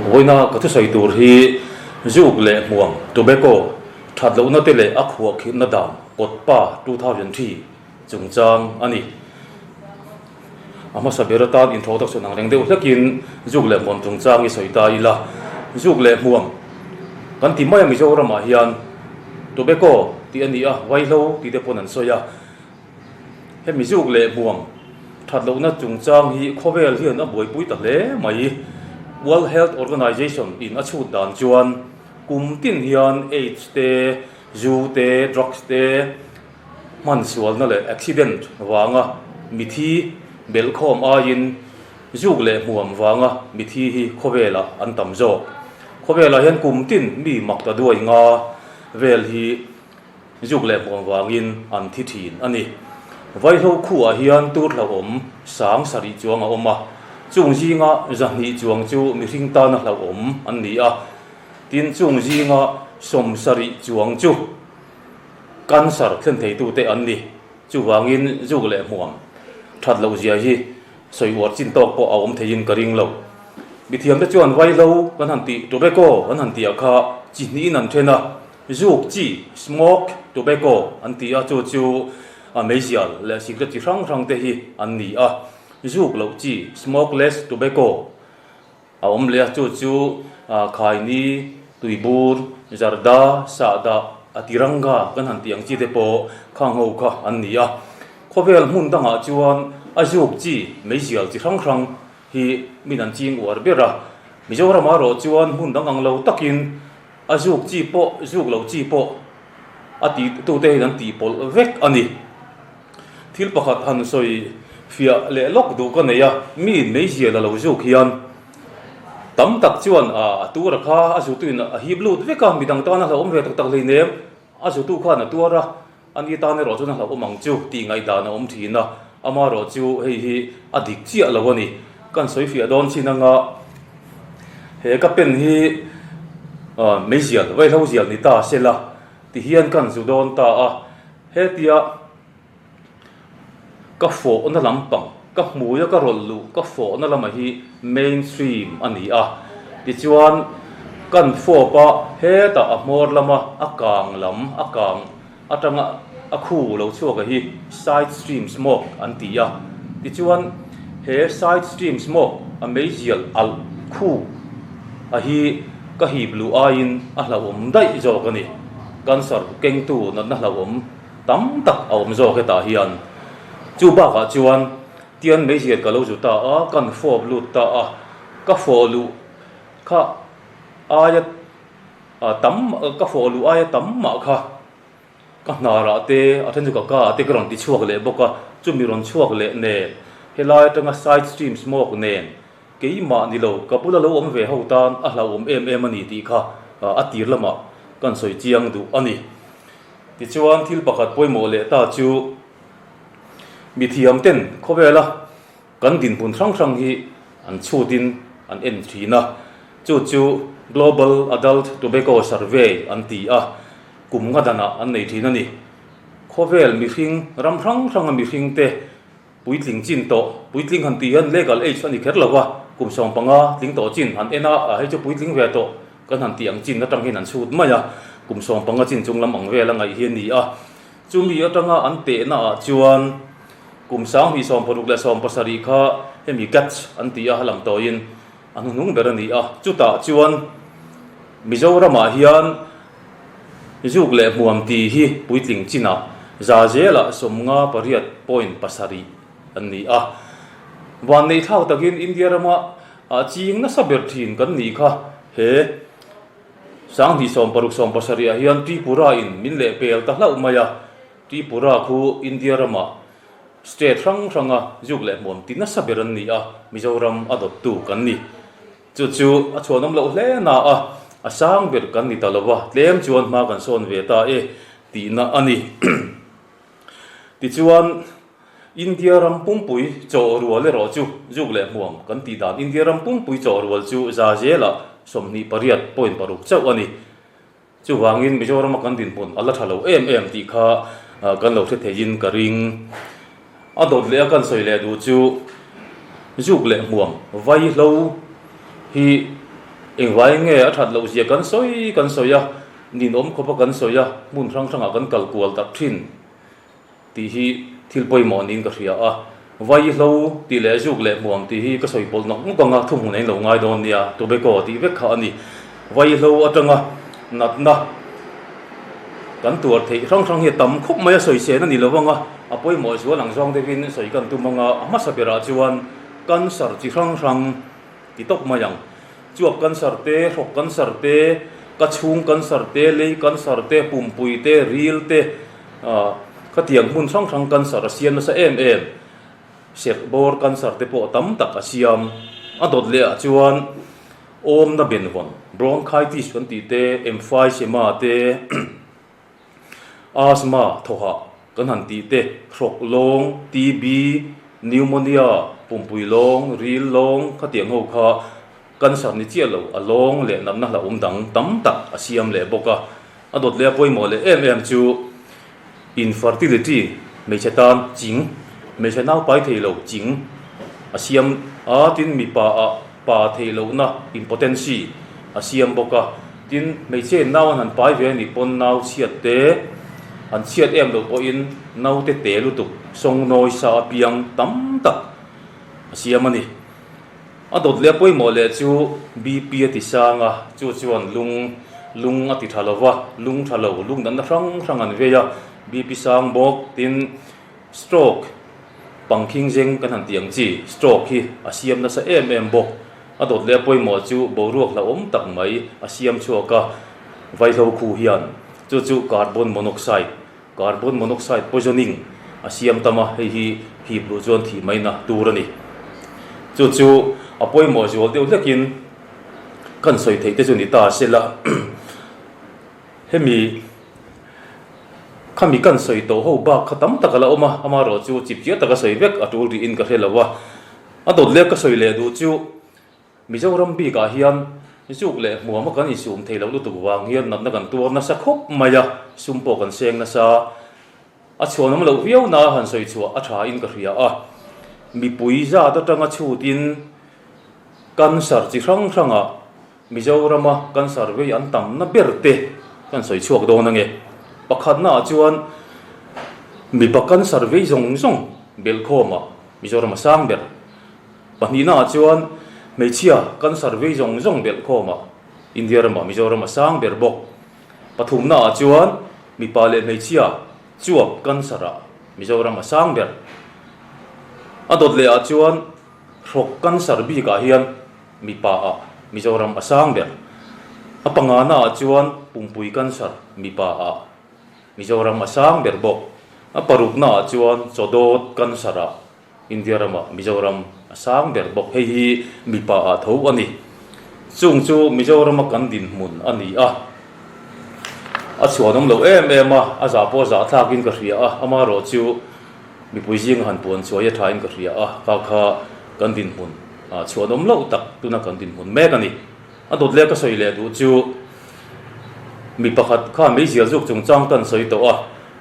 Vawiina ka thusawi tur hi zuk leh hmuam, tobacco, that lohna te leh a khuahkhirhna dan, Kawtpa 2003, chungchang a ni. A hmasa ber atan introduction ang reng deuh hlekin zuk leh hmuam chungchang i sawi ta ila. Zuk leh hmuam kan ti mai a Mizoramah hian tobacco tih a ni a, vaihlo tih te pawn an sawi a. Hemi zuk leh hmuam that lohna chungchang hi khawvel hian a buaipui ta hle mai. World Health Organization in a chhut dan chuan kum tin hian AIDS te, zu te, drugs te hman sualna leh accident vanga mithi belhkhawm aiin zuk leh hmuam vanga mithi hi khawvelah an tam zawk. Khawvelah hian kum tin mi mak ta duai nga vel hi Zuk leh hmuam vangin an thi thin a ni. Vaihlo khuah hian tur hlauhawm sang sarih chuang a awm a, chung zinga zahnih chuang chu mihring tana hlauhawm an ni a, tin chung zinga sawmsarih chuang chu cancer thlen theitute an ni. Chuvangin zuk leh hmuam that loh zia hi sawi uar chin tawk pawh a awm theiin ka ring lo. Mithiamte chuan vaihlo kan han tih, tobacco kan han tih ah kha chi hnihin an then a, Zuk chi, smoke tobacco, an ti a, chu chu meizial leh cigarette chi hrang hrang te hi an ni a. Zuk loh chi, smokeless tobacco, a awm leh a, chu chu khaini, tuibur, zarda, sahdah, a tiranga kan han tih ang chi te pawh khang ho kha an ni a. Khawvel hmun dangah chuan a zuk chi, meizial chi hrang hrang hi min an ching uar ber a. Mizoram erawh chuan hmun dang ang lo takin A zuk chi pawh, zuk lo chi pawh a ti tute hian an tihpawlh vek a ni. Thil pakhat han sawi fiah leh lawk duh ka nei a, mi meizial a lo zuk hian tam tak chuan a tura kha a zutuin a hip lut vek a, midang tan a hlauhawm ve tak tak hleinem, a zutu khan a tuar a, ani tan erawh chuan a hlauhawm ang chu tih ngaihdan a awm thin a, amaherawh chu hei hi a dik chiah lo a ni. Kan sawi fiah dawn chin anga he ka pen hi meizial vaihlo zial ni ta se la ti hian kan zu dawn ta a, hetia ka fawhna lampang ka hmuia ka rawlh luh ka fawhna lamah hi main stream a ni a, tichuan kan fawp a hetah a hmawr lama a kang lam a kang atanga a khu lo chhuak a hi side stream smoke an ti a, tichuan he side stream smoke a meizial alh khu a hi ka hip luh aiin a hlauhawm daih zawk a ni, cancer kengtu natna hlauhawm. Tam tak a awm zawk hetah hian. Chu bakah chuan tian meizial ka lo zu ta a, kan fawp lut ta a, ka fawh luh kha aia tam ka fawh luh aia tam mah kha ka hnarah te a then chu ka ka ah te ka rawn ti chhuak leh bawk a, chumi rawn chhuak leh nen helai atanga side stream smoke nen keimah ni lo ka bula lo awm ve ho tan a hlauhawm em em a ni tih kha a tir lamah kan sawi chiang duh a ni. Tichuan thil pakhat pawimawh leh ta chu mithiam ten khawvela kan dinhmun hrang hrang hi an chhutin an en thin a, chu chu Global Adult Tobacco Survey an ti a, kum nga danah an nei thin a ni. Khawvel mihring ram hrang hranga mihring te puitling chin tawh, puitling han tih hian legal age a ni kher lo va, kum 15 tling tawh chin han en a, hei chu puitling ve tawh kan han tih ang chin atang hian an chhut mai a, kum 15 chin chung lam ang vel a ngaih hi a ni a. Chumi atanga an tehna ah chuan kum 2026 kha hemi catch an tih a lang tawhin a hnuhnung ber a ni a, chutah chuan Mizoramah hian zuk leh hmuam ti hi puitling chinah za zelah 58.7 an ni a. Vanneih thlak takin India rama ching nasa ber thin kan nih kha he 2060 70 ah hian Tripura in min lehpel ta hlauh mai a, Tripura khu India ramah State hrang hranga zuk leh hmuam ti nasa ber an ni a, Mizoram a dawttu kan ni. Chu chu a chhuanawm loh hle na a, a sang ber kan ni ta lo va, tlem chuan hma kan sawn ve ta e tihna a ni. Tichuan, India ram pumpui chaw rual erawh chu zuk leh hmuam kan tih dan India ram pumpui chaw rual chu za zelah 28.6 chauh a ni. Chuvangin Mizorama kan dinhmun a la tha lo em em tih kha kan lo hre theiin ka ring. A dawt leh a kan sawi leh duh chu zuk leh hmuam vaihlo hi Engvai nge a that loh zia kan sawi kan sawi a, ninawm khawpa kan sawi a, hmun hrang hrangah kan kal kual tak thin tih hi thil pawimawh niin ka hria a. Vaihlo tih leh zuk leh hmuam tih hi ka sawi pawlh nawk nawk anga thuhmun a inlo ngai dawn nia, tobacco tih vek kha a ni. Vaihlo atanga natna kan tuar theih hrang hrang hi a tam khawp mai a, sawi sen a ni lo anga a pawimawh zual ang zawng deuhin sawi kan tum anga a hmasa berah chuan cancer chi hrang hrang ti tawp mai ang. Chuap cancer te, hrawk cancer te, ka chhung cancer te, lei cancer te, pumpui te, ril te, khatiang hmun hrang hrang cancer a siam nasa em em. Serh bawr cancer te pawh tam tak a siam. A dawt leh ah chuan awmna benvawn, bronchitis kan tih te, emphysema te, Asthma thawhah kan han tih te, hrawk lawng, TB, pneumonia, pumpui lawng, ril lawng khatiang ho kha cancer ni chiah lo, a lawng leh natna hlauhawm dang tam tak a siam leh bawk a. A dawt leh a pawimawh leh em em chu infertility, hmeichhe tan ching, hmeichhe naupai thei lo ching a siam a, tin mipa ah pa theih lohna impotency a siam bawk a. Tin, hmeichhe nau an han pai ve a nih pawn nau chhiat te an chhiat em loh pawhin naute te lutuk sawngnawi sa apiang tam tak a siam a ni. A dawt leh a pawimawh leh chu BP a ti sang a, chu chuan lung lung a ti tha lo va, lung tha lo, lung natna hrang hrang an vei a, BP sang bawk. Tin, stroke, pangkhing zeng kan han tih ang chi, stroke hi a siam nasa em em bawk. A dawt leh a pawimawh chu boruak hlauhawm tak mai a siam chhuak a, vaihlo khu hian chu chu carbon monoxide, carbon monoxide poisoning, a siam tam a, hei hi hip luh chuan thih maina tur a ni. Chu chu a pawimawh zual deuh hlekin kan sawi theih te chu ni ta se la, hemi khami kan sawi tawh ho bak kha tam tak a la awm a, amaherawh chu chip chiah taka sawi vek a tul rihin ka hre lo a. A dawt leh ka sawi leh duh chu Mizoram bikah hian zuk leh hmuam a kan insum thei loh lutuk vang hian natna kan tuar nasa khawp mai a, sum pawh kan seng nasa. A chhuanawm loh viau na han sawi chhuah a tha in ka hria a, mipui zat atanga chhutin cancer chi hrang hrangah Mizorama cancer vei an tamna ber te kan sawi chhuak dawn ange. Pakhatnaah chuan mipa cancer vei zawng zawng belhkhawmah Mizoram a sang ber. Pahnihnaah chuan hmeichhia cancer vei zawng zawng belhkhawmah India ramah Mizoram a sang ber bawk. Pathumnaah chuan mipa leh hmeichhia chuap cancer-ah Mizoram a sang ber. A dawt lehah chuan hrawk cancer bikah hian mipaah Mizoram a sang ber. A panganaah chuan pumpui cancer mipaah Mizoram a sang ber bawk. A paruknaah chuan chawdawt cancer-ah India ramah Mizoram a sang ber bawk. Hei hi mipaah tho a ni. Chung chu Mizorama kan dinhmun a ni a. A chhuanawm lo em em a, a zah pawh a zah thlakin ka hria a, amaherawh chu mipui zinga han puan chuai a thain ka hria a, kha kha kan dinhmun chhuanawm loh tak tuna kan dinhmun mek a ni. A dawt leh ka sawi leh duh chu mi pakhat kha meizial zuk chungchang tan sawi tawh a,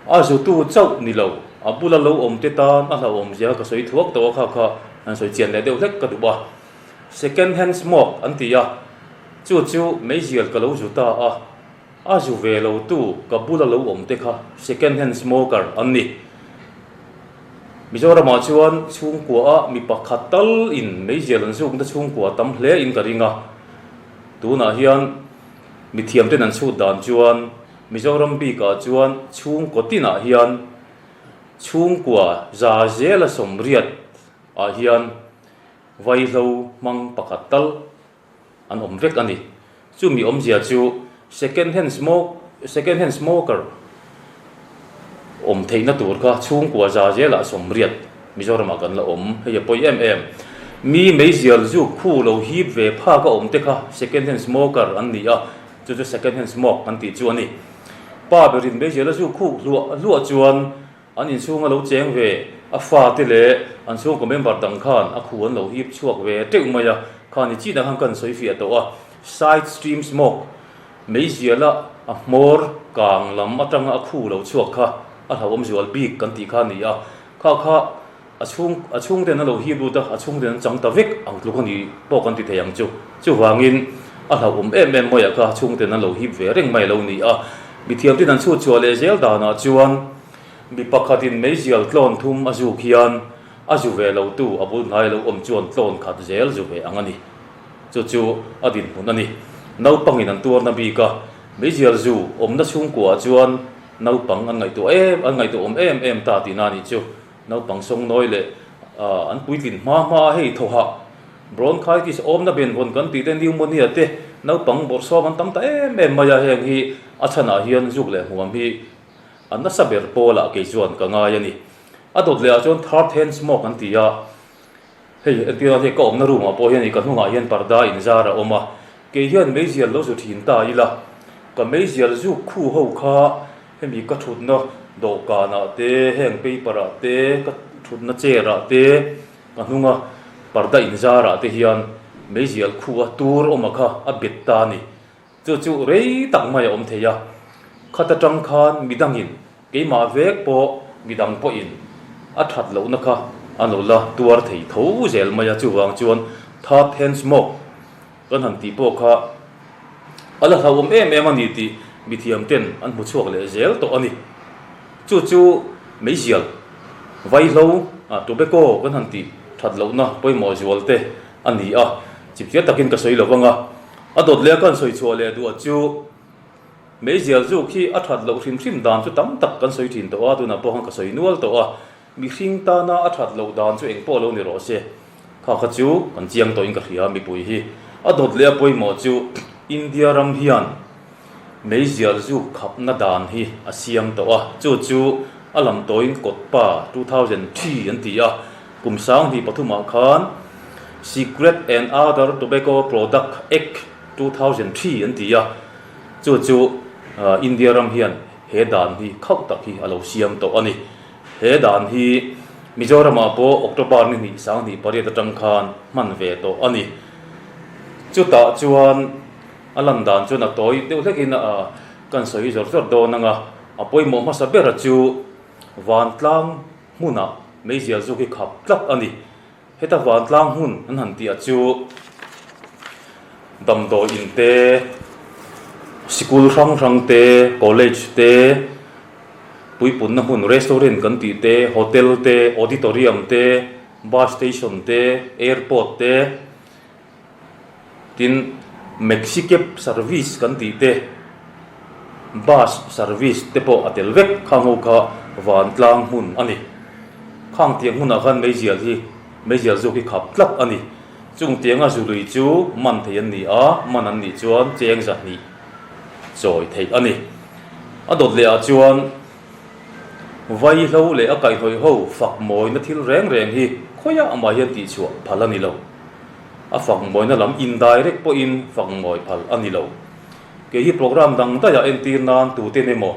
a zutu chauh ni lo, a bula lo awm te tan a hlauhawm zia ka sawi thuak tawh a kha kha han sawi chian leh deuh hlek ka duh a. Second hand smoke an ti a, chu chu meizial ka lo zu ta a, a zu ve lo tu ka bula lo awm te kha second hand smoker an ni. Mizoramah chuan chhungkua ah mi pakhat tal in meizial an zukna chhungkua tam hle in ka ring a, tunah hian mithiam ten an chhut dan chuan Mizoram bikah chuan chhungkaw tinah hian chhungkua za zela 80 ah hian vaihlo hmang pakhat tal an awm vek a ni. Chumi awmzia chu second hand smoke, second hand smoker, awm theihna tur kha chhungkua za zelah 80 Mizoramah kan la awm. Hei a pawi em em. Mi meizial zuk khu lo hip ve phak a awm te kha second hand smoker an ni a, chu chu second hand smoke kan tih chu a ni. Pa berin meizial a zuk khuk hluah hluah chuan An inchhunga lo cheng ve a fate leh an chhungkaw member dang khan a khu an lo hip chhuak ve teuh mai a, kha ni chinah khan kan sawi fiah tawh a, side stream smoke, meiziala a hmawr kang lam atanga a khu lo chhuak kha a hlauhawm zual bik kan tih kha a ni a, kha kha a chhung a chhungten an lo hip lut a, a chhungten an chang ta vek ang tluk a ni pawh kan ti thei ang chu. Chuvangin A hlauhawm em em mai a kha chhungten an lo hip ve reng mai a lo ni a. Mithiamten an chhut chhuah leh zel danah chuan mi pakhatin meizial tlawn thum a zuk hian a zu ve lo tu a bul hnai lo awm chuan tlawn khat zel zu ve ang a ni. Chu chu a dinhmun a ni. Naupangin an tuarna bik a, meizial zu awmna chhungkuaah chuan naupang an ngaihtuah em an ngaihtuah awm em em ta tihna a nih chu. Naupang sawngnawi leh an puitlin hma hma a hei thawhah bronchitis awmna benvawn kan tih te pneumonia te naupang bawrhsawm an tam ta em em mai a, heng hi a chhanah hian zuk leh hmuam hi a nasa ber pawlah kei chuan ka ngai a ni. A dawt lehah chuan third hand smoke an ti a, hei entirah hei ka awmna room ah pawh hian ka hnungah hian parda inzar a awm a, kei hian meizial lo zu thin ta ila ka meizial zuk khu ho kha Hemi ka thutna dawhkanah te, heng paper ah te, ka thutna chair ah te, ka hnunga parda inzarah te hian meizial khu a tur awm a kha a bet ta a ni. Chu chu rei tak mai a awm thei a, khat atang khan midangin keimah vek pawh midang pawhin a that lohna kha a lo la tuar thei tho zel mai a, chuvang chuan third hand smoke Kan han tih pawh kha a la hlauhawm em em a ni tih mithiam ten an hmu chhuak leh zel tawh a ni. Chu chu meizial, vaihlo, tobacco kan han tih that lohna pawimawh zual te a ni a, chipchiar takin ka sawi lo vang a. A dawt leh a kan sawi chhuah leh duah chu meizial zuk hi a that loh hrim hrim dan chu tam tak kan sawi thin tawh a, tunah pawh khan ka sawi nual tawh a. Mihring tana a that loh dan chu engpawh lo ni rawh se. Kha kha chu kan chiang tawhin ka hria mipui hi. A dawt leh a pawimawh chu India ram hian meizial zuk khapna dan hi a siam tawh a, chu chu a lam tawhin Kawtpa 2003 an ti a, kum sanghnih pathumah khan Cigarette and Other Tobacco Product Act 2003 an ti a, chu chu India ram hian he dan hi khauh tak hi a lo siam tawh a ni. He dan hi Mizoramah pawh October ni hnih 2008 atang khan hman ve tawh a ni. Chutah chuan a lan dan chuan a tawi deuh hlekin a kan sawi zawr zawr dawn ang a, a pawimawh hmasa bera chu vantlang hmunah meizial zuk hi khap tlat a ni. Heta vantlang hmun an han tih a chu damdawi in te, sikul hrang hrang te, college te, puipunna hmun restaurant kan tih te, hotel te, auditorium te, bus station te, airport te, tin maxi cab service kan tih te, bus service te pawh a tel vek khang ho kha vantlang hmun a ni. Khang tiang hmunah khan meizial hi meizial zawk hi khap tlat a ni. Chung tianga zului chu man thei an ni a, man an nih chuan cheng zahnih chawi theih a ni. A dawt leh ah chuan vaihlo leh a kaihhnawih ho fak mawina thil reng reng hi khawiah mah hian tihchhuah phal a ni lo. A fak mawina lam indirect pawhin fak mawi phal a ni lo. Kei hi program dang daihah entir nan tuten emaw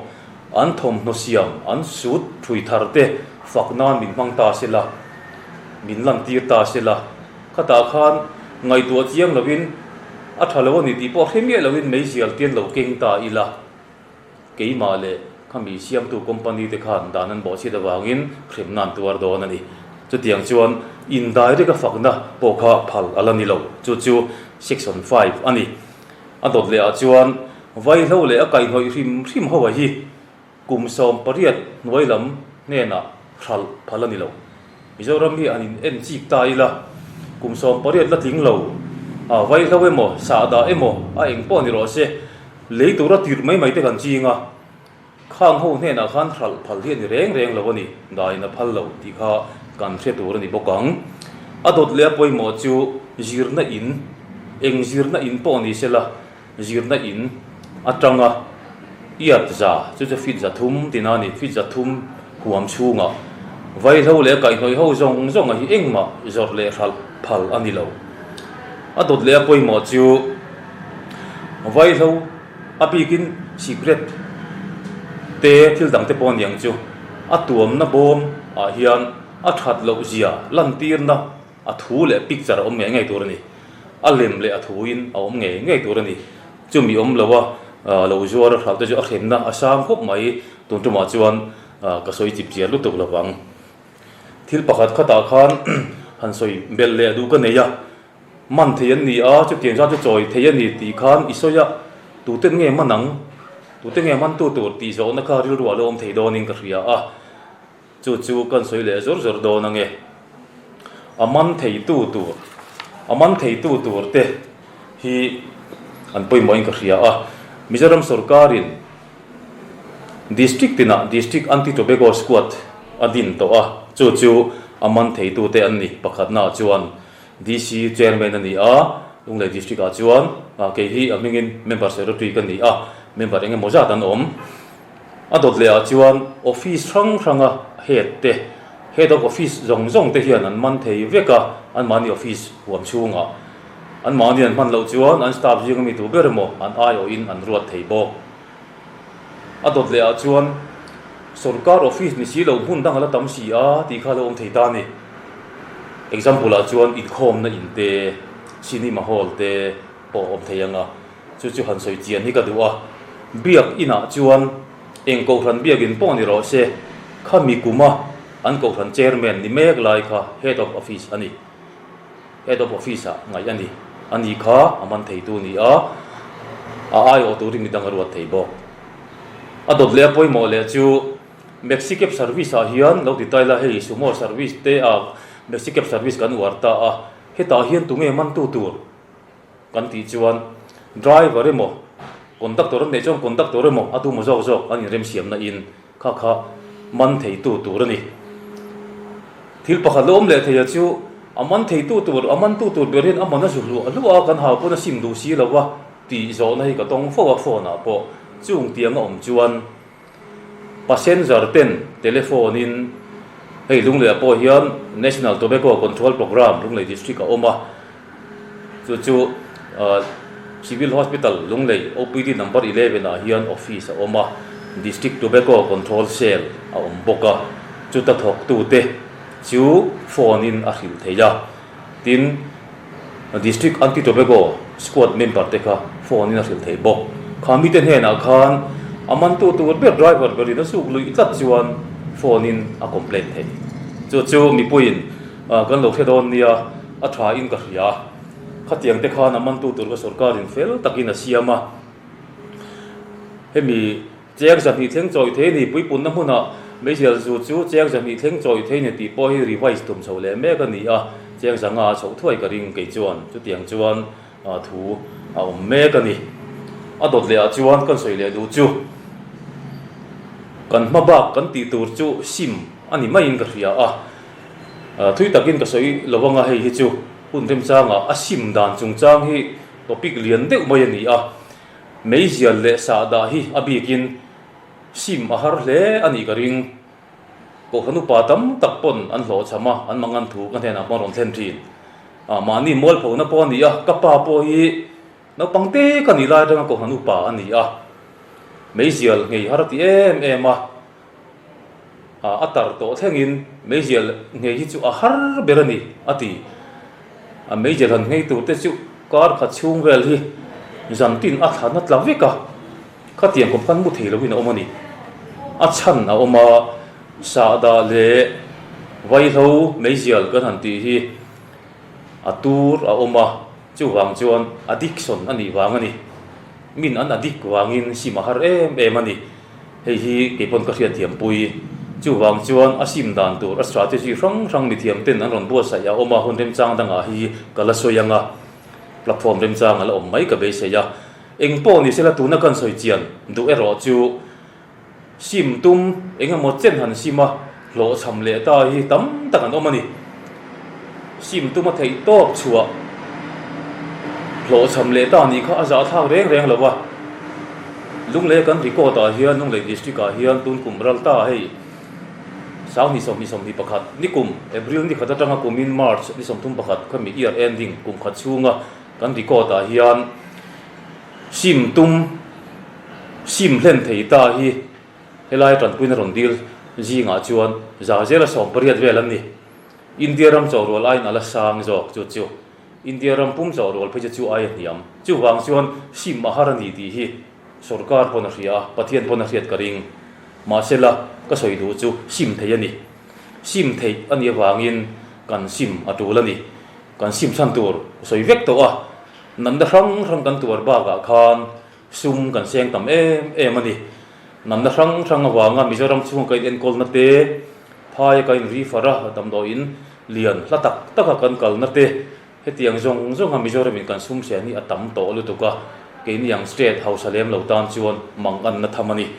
an thawmhnaw siam an sut thui thar te fak nan min hmang ta se la, min lantir ta se la, khatah khan ngaihtuah chiang lovin a tha lo a ni tih pawh hre miah lovin meizial te an lo keng ta ila. Keimah leh khami siamtu company te khan dan an bawhchhiat avangin hremna an tuar dawn a ni. Chutiang chuan indirect a fakna pawh kha phal a la ni lo. Chu chu section 5 a ni. A dawt leh ah chuan vaihlo leh a kaihhnawih hrim hrim ho a hi kum 18 hnuai lam hnenah hralh phal a ni lo. Mizoram hi an in en chik ta ila, kum 18 la tling lo, a vaihlo emaw, sahdah emaw, a eng pawh ni rawh se, lei tura tirh mai mai te kan ching a, khang ho hnenah khan hralh phal hi a ni reng reng lo a ni, daiin a phal lo tih kha kan hre tur a ni bawk ang. A dawt leh a pawimawh chu zirna in, eng zirna in pawh ni sela, zirna in atanga iat za, chu chu feet 300 tina a ni, feet 300 huam chhungah vaihlo leh kaihhnawih ho zawng zawng a hi engmah zawrh leh hralh phal a ni lo. A dawt leh a pawimawh chu vaihlo a bikin cigarette te thil dang te pawh a ni ang chu a tuamna bawm ah hian a that loh zia lantirna a thu leh picture a awm ngei ngei tur a ni. A lem leh a thuin a awm ngei ngei tur a ni. Chumi awm lo a lo zuar a hralh te chu a hremna a sang khawp mai. Tun tumah chuan ka sawi chip chiar lutuk lo vang. Thil pakhat khatah khan han sawi belh leh duh ka nei a. Man thei an ni a, chutiang zat chu chawi thei a ni tih khan i sawi a, tute nge man ang, tute nge mantu tur tih zawhna kha rilru a lo awm thei dawnin ka hria a, chu chu kan sawi leh zawr zawr dawn ange. A man theitu tur, a man theitu tur te hi an pawimawhin ka hria a, Mizoram sawrkarin District tinah District Anti-Tobacco Squad a din tawh a, chu chu a man theitute an ni. Pakhatnaah chuan DC Chairman a ni a, Lunglei District ah chuan kei hi a hmingin Member Secretary ka ni a, member eng emaw zat an awm. A dawt leh ah chuan Office hrang hranga Head te, Head of Office zawng zawng te hian an man thei vek a, anmahni Office huam chhungah. Anmahni an hman loh chuan an staff zinga mi tu ber emaw an aiawhin an ruat thei bawk. A dawt leh ah chuan sorkar office ni si lo hmun dang a la tam si a tih kha a lo awm thei ta a ni. Example ah chuan inkhawmna in te, cinema hall te pawh a awm thei ang a, chu chu han sawi chian hi ka duh a. Biak inah chuan eng kohhran biakin pawh ni rawh se, khami kuma an kohhran chairman ni mek lai kha head of office a ni. Head of Office ah ngaih a ni. A ni kha a man theitu a ni a, a aiawh turin midang a ruat thei bawk. A dawt leh a pawimawh leh chu Maxi Cab Service ah hian lo ti ta ila hei Sumo Service te ah Maxi Cab Service kan uar ta a, hetah hian tunge mantu tur kan tih chuan driver emaw conductor an neih chuan conductor emaw a duhmaw zawk zawk an inremsiamna in Kha kha man theitu tur a ni. Thil pakhat lo awm leh thei a chu a man theitu tur, a mantu tur ber hian a man a zu hluah hluah a, kan hau pawn a sim duh si lo a tih zawhna hi ka tawng fo a phone ah pawh. Chung tiang a awm chuan passenger ten telephone in hei Lunglei ah pawh hian National Tobacco Control Programme Lunglei District a awm a, chu chu Civil Hospital Lunglei OPD number 11 ah hian office a awm a, District Tobacco Control Cell a awm bawk a, chuta thawktute chu phone in a hrilh thei a, tin District Anti Tobacco Squad member te kha phone in a hrilh thei bawk. Kha mite hnenah khan a mantu tur ber driver berin a zuk luih tlat chuan phone in a complaint thei. Chu chu mipuiin kan lo hre dawn nia a tha in ka hria. Khatiang te khan a mantu tur kha sorkarin fel takin a siam a, hemi cheng zahnih thleng chawih thei a ni, puipunna hmunah meizial zu chu cheng zahnih thleng chawih thei a ni tih pawh hi revise tum chho leh mek a ni a, cheng zanga a chhoh thuai ka ring kei chuan chutiang chuan thu a awm mek a ni. A dawt leh ah chuan kan sawi leh duh chu kan hma bak kan tih tur chu sim a ni maiin ka hria a. Thui takin ka sawi lo anga hei hi chu hun remchangah a sim dan chungchang hi topic lian deuh mai a ni a, meizial leh sahdah hi a bikin sim a har hle a nih ka ring. Kohhran upa tam tak pawn an hlawhchham a, an mangan thu ka hnenah pawh an rawn thlen thin. Mahni mualphona pawh a ni a, ka pa pawh hi naupang te ka nih lai atanga kohhran upa a ni a, meizial nghei har a ti em em a. A tar tawh thlengin meizial nghei hi chu a har ber a ni, a ti. A meizial han nghei tur te chu kar khat chhung vel hi zan tin a thlan a tla vek a, khatiang khawp khan mu thei loin a awm a ni. A chhan a awm a, sahdah leh vaihlo meizial kan han tih hi a tur a awm a, chuvang chuan addiction a nih vang a ni. Min an addict vangin sim a har em em a ni. Hei hi kei pawn ka hriatthiam pui. Chuvang chuan a sim dan tur a strategy hrang hrang mithiam ten an rawn buatsaih a awm a, hun remchang dangah hi ka la sawi ang a, platform remchang a la awm mai ka beisei a. Eng pawh ni sela tuna kan sawi chian duh erawh chu sim tum eng emaw chen han sim a, hlawhchham leh ta hi tam tak an awm a ni. Sim tum a theih tawp chhuah hlawhchham leh ta nih kha a zahthlak reng reng lo a. Lunglei kan record ah hian Lunglei district ah hian tun kum ral ta hei 2021 nikum April ni khat atanga kumin March ni 31 khami year ending kum khat chhunga kan record ah hian sim tum sim hlen thei ta hi Helai tanpuina rawn dil zingah chuan za zela 18 vel an ni. India ram chawhrual aiin a la sang zawk chu chu India ram pum chawhrual phei chu chu ai a hniam. Chuvang chuan sim a har a ni tih hi sorkar pawn a hria a, Pathian pawn a hriat ka ring. Mahsela ka sawi duh chu sim thei a ni. Sim theih a nih avangin kan sim a tul a ni. Kan sim chhan tur sawi vek tawh a, natna hrang hrang kan tuar bakah khan sum kan seng tam em em a ni. Natna hrang hrang avanga Mizoram chhunga ka inenkawlna te, phaia ka inrifar a, damdawiin lian hla tak taka kan kalna te, Hetiang zawng zawnga Mizoramin kan sum hriat hi a tam tawh lutuk a, keini ang state hausa lem lo tan chuan mang anna tham a ni.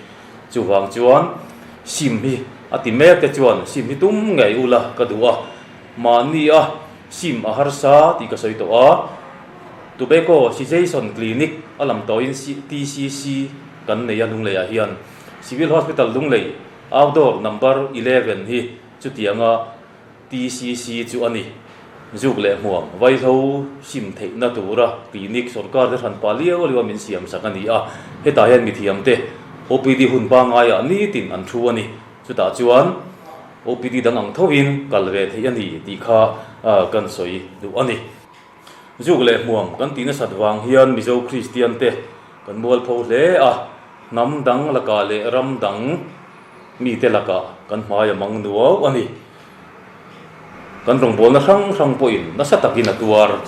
Chuvang chuan sim hi a ti mek te chuan sim hi tum ngei ula ka duh a, mahni a sim a harsa tih ka sawi tawh a, Tobacco Cessation Clinic a lam tawhin TCC kan nei a Lungleiah hian Civil Hospital Lunglei outdoor number 11 hi chutianga TCC chu a ni. Zuk leh hmuam, vaihlo sim theihna tura clinic sorkar te hran pah liau liau a min siam sak a ni a. Hetah hian mithiamte OPD hun pangaiah nitin an thu a ni. Chutah chuan OPD dang ang thovin kal ve theih a ni tih kha kan sawi duh a ni. Zuk leh hmuam kan tih nasat vang hian Mizo Kristian te kan mualpho hle a, hnam dang lakah leh ram dang mite lakah kan hmai a mang nuau a ni. Kan rawngbawlna hrang hrang pawhin nasa takin a tuar.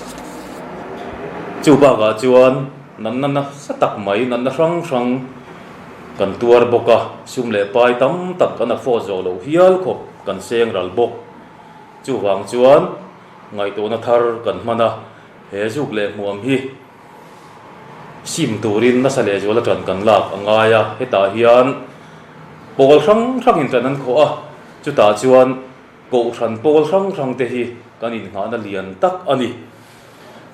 Chu bakah chuan natna nasa tak mai, natna hrang hrang kan tuar bawk a, sum leh pai tam tak kan afford zawh loh hial khawp kan seng ral bawk. Chuvang chuan ngaihtuahna thar kan hman a, he zuk leh hmuam hi sim turin nasa lehzual atan kan lak a ngai a, hetah hian pawl hrang hrangin ṭan an khawh a, Chutah chuan Kohhran pawl hrang hrang te hi kan innghahna lian tak a ni.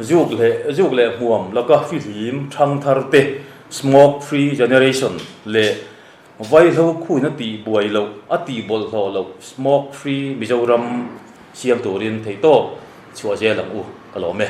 Zuk leh zuk leh hmuam laka fihlim thang thar te, smoke free generation, leh vaihlo khuin a tih buai loh, a tih bawlhhlawh loh smoke free Mizoram siam turin theihtawp chhuah zel ang u ka lawm e.